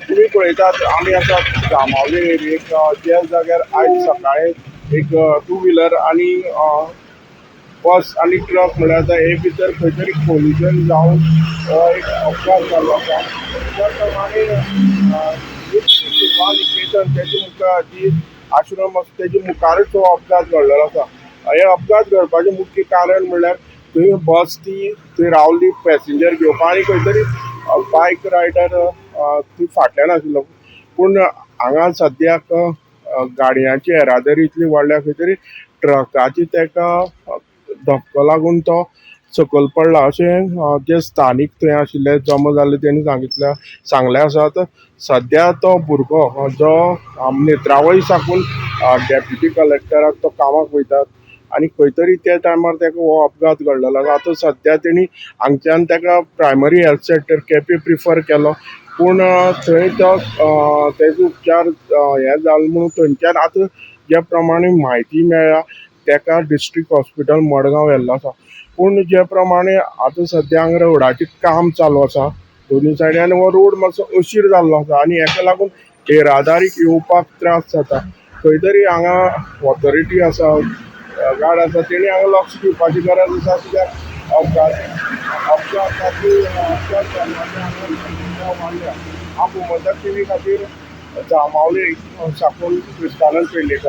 तुमी पळयतात, आमी आसा जांबावले एरियेक, ज्या जाग्यार आयज सकाळी एक टू व्हिलर आनी बस आनी ट्रक, म्हणल्यार आतां हे भितर खंय तरी कोलिजन जावन एक अपघात जाल्लो आसा. त्या प्रमाणे सेवा निकेतन तेजे मुखार जी आश्रम आसा, तेजे मुखारच हो अपघात घडलेलो आसा. हे अपघात घडपाचें मुख्य कारण म्हणल्यार थंय बस ती थंय रावली पॅसेंजर घेवपाक आनी खंय तरी बायक रायडर थंय फाटल्यान आशिल्लो. पूण हांगा सद्याक गाडयांची येरादारी इतली वाडल्या, खंय तरी ट्रकाची ताका धपको लागून तो सकयल पडला अशें जे स्थानीक थंय आशिल्ले जमा जाल्ले तेणी सांगले आसात. सद्या तो भुरगो जो नेत्रावळी साकून डेप्युटी कलेक्टराक तो कामाक वयतात आनी खंय तरी त्या टायमार ताका हो अपघात घडलेलो आसा. आतां सद्या तेणी हांगच्यान ताका primary health centre Quepem prefer केलो, पूण थंय तो तेजो उपचार हे जालो म्हणून थंयच्यान आतां ज्या प्रमाणे म्हायती मेळ्ळ्या, ताका डिस्ट्रिक्ट हॉस्पिटल मडगांव व्हेल्लो आसा. पूण जे प्रमाणे आतां सद्या हांगा रोडाचें काम चालू आसा दोनूय सायडीन आनी हो रोड मातसो अशीर जाल्लो आसा आनी हेका लागून येरादारीक येवपाक त्रास जाता. खंय तरी हांगा ऑथॉरिटी आसा, गार्ड आसा, तेणी हांगा लक्ष दिवपाची गरज आसा, कित्याक अपघाताची अपघात जाल्ल्याचे हांगा वाडल्या. हांव गोमंतक टीव्ही खातीर जांबावले साकून क्रिस्तानंद पेडणेकर.